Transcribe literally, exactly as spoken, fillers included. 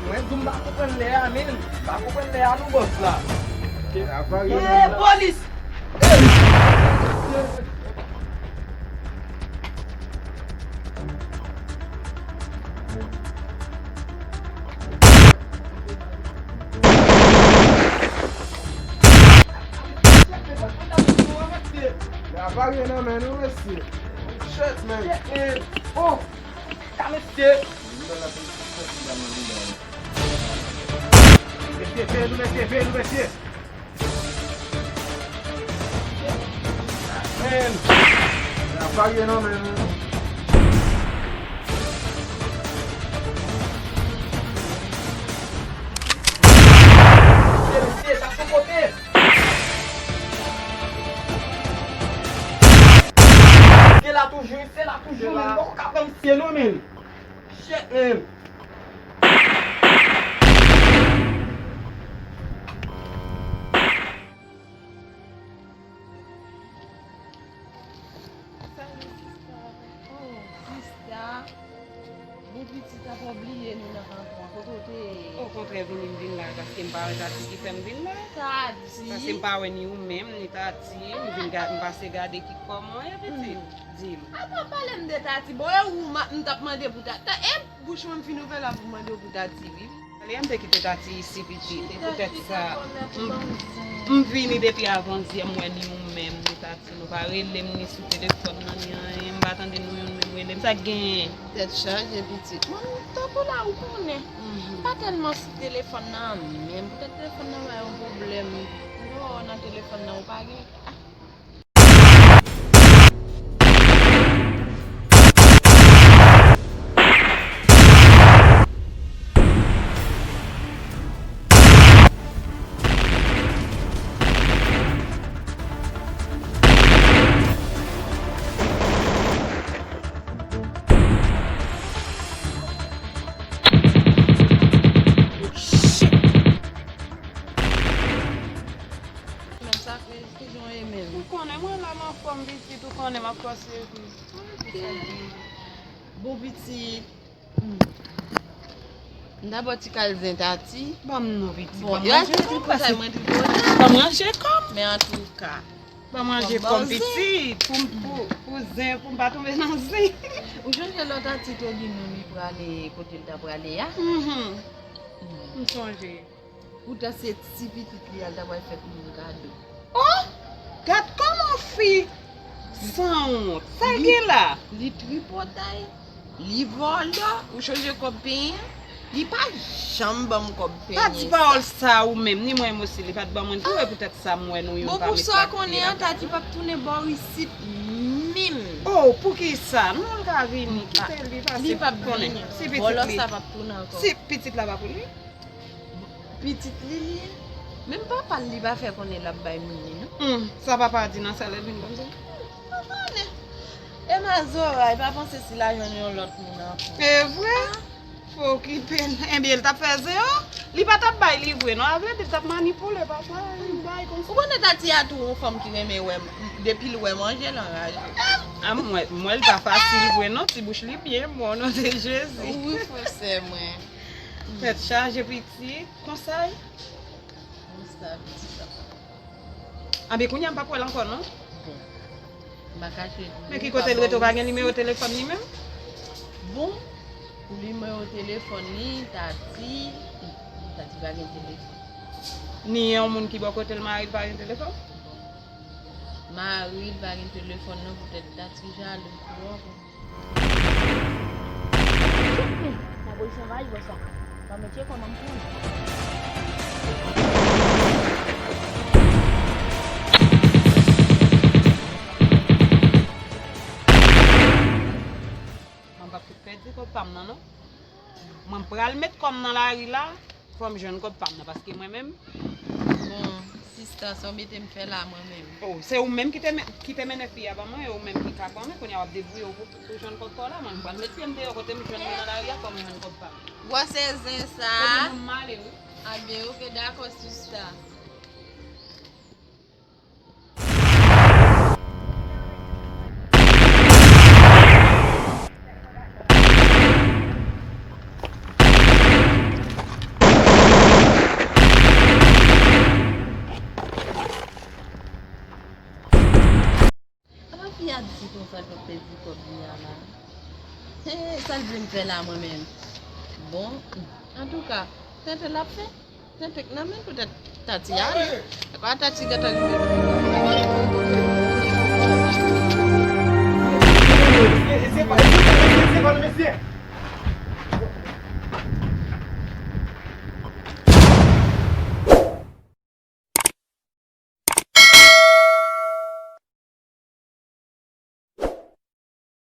Mwen di w m pa konprann lè a, men m pa konprann lè a non, bòs la. Apa gen... Hey, polis! Apa gen nan men nou, mesye? Shit, man. Shit, man. Oh, ka mesye. Mesye, veye nou, mesye, veye nou, mesye. Men, n ap pale non, men. Mesye, mesye, sa sou kote. Se la toujou, se la toujou, men. Poko ka pran misye non, men. Shit, men. Salut, sista. Oh, sista. Bon, pitit, apa w bliye nou nan kanton an? Kote w te ye? Okontrè, vini m vin la, paske m pa wè Tati ki fè m vin la. Tati? Paske m pa wè ni ou menm, ni Tati. M vin ga-, m pase gade ki kò mwen ye, pitit. Hmm. Di m. Apa pale m de Tati? Bon, e ou m t ap mande pou Tati. E bouch mwen m fin ouvè la pou mande w pou Tati, wi. Ale a, m te kite Tati isi, pitit. E poutèt sa, m, m vini depi avanzyè, m wè ni ou menm, ni Tati. Nou pa rele m, ni sou telefòn nan, ni anyen. M pa tande nou youn menm rele m. Sa k genyen? Tèt chaje, pitit. Mwen, tankou la, ou konnen. Mhm. M pa tèlman sou telefòn nan, men poutèt telefòn nan ba yon pwoblèm. M dòwò nan telefòn nan, ou pa gen. Ah. Menm sa, ki, ki jan w ye menm? Ou konnen mwen la, m anfòm, pitit, ou konnen m ap fòse wi. Ok. Bon, pitit. Hmm. M ta ba w ti kal zen Tati. Ban m non, pitit. Bon, ban m ranje kòm, paske mwen tripote. Ban m ranje kòm. Men antouka. Ban m ranje kòm, pitit, pou m, pou, pou zen, pou m pa tonbe nan zen. Ou chonje lè Tati te di nou li prale kote l ta prale a? Mhm. M sonje. Poutan se ti pitit li a l ta pral fè pou moun kado. Oh! Gad kòman fi sanwont. Sa l gen la? Li tripotay, li vòlò, ou chonje kòb penyen? Li pa janm ban m kòb penyen. Pa di pawòl sa ou menm, ni mwen osi, li pa t ban mwen tou, e poutèt sa m wè nou youn pa met lak pye la. Bon, pou sa konnen an, Tati p ap tounen bò isit menm. Oh, poukisa? Non, l ka vini, kite li pase pou konnen. Li p ap vini. Si pitit li, vòlò sa p ap tounen ankò. Si pitit la pa pou li? Pitit li, li ye. Menm papa l, li pa fè konnen l ap bay moun li, non. Hmm, sa papa a di nan sèl l vin konn sa? Hmm, pa konnen. E mazora, e pa panse si l a jwenn yon lòt moun ankò. E vre? Ah. Fò okipe l. Ebyen, l t ap fè zen, o. Li pa t ap bay li vre, non. A vre di, l t ap manipile papa, li bay konsa. Ou konnen Tati a tou yon fanm ki renmen wè, depi l wè manje, l anraje. Ah, m wè, m wè l pa fasil vre, non. Ti bouch li byen bon, non, se Jezi. Wi, frè sè mwen. Tèt chaje, pitit. Konsèy? Konsa, pitit la. Anben, kounye a m p ap wè l ankò, non? Bon. M pa kache di w. Men ki kote l rete, ou pa gen nimewo telefòn li menm? Bon, pou nimewo telefòn li, Tati, Tati pa gen telefòn. Ni yon moun ki bò kote l, mari l pa gen telefòn? Bon. Mari l pa gen telefòn, non, poutèt Tati jalou twòp. Chit men, lapolis anvayi bò sa. Ban m tcheke kòman m konnen. Mwen p ap fout pèdi kòb pa m nan, non. Mwen pral met kò m nan lari la. Fò m jwenn kòb pa m nan, paske mwen menm. Bon, sista, sa w mete m fè la, mwen menm? Oh, se ou menm ki te men-, ki te mennen fi a ban mwen, e ou menm ki ka konnen, kounye a w ap debouye w pou, pou jwenn kòb pa w la, mwen m pral met pye m deyò kote m jwenn mwen nan lari a, fò m jwenn kòb pa m. Gwo se zen sa. Kote moun m ale, wi. A byen, oke, dakò, sista. Sa l pap pèdi kòb li a la. He, sa l vle m fè la mwen menm? Bon, antouka, tenten l ap fè. Tenten k nan men poutèt Tati ale. Akò a Tati gentan rive. Mesye, mesye, mesye, mesye, mesye.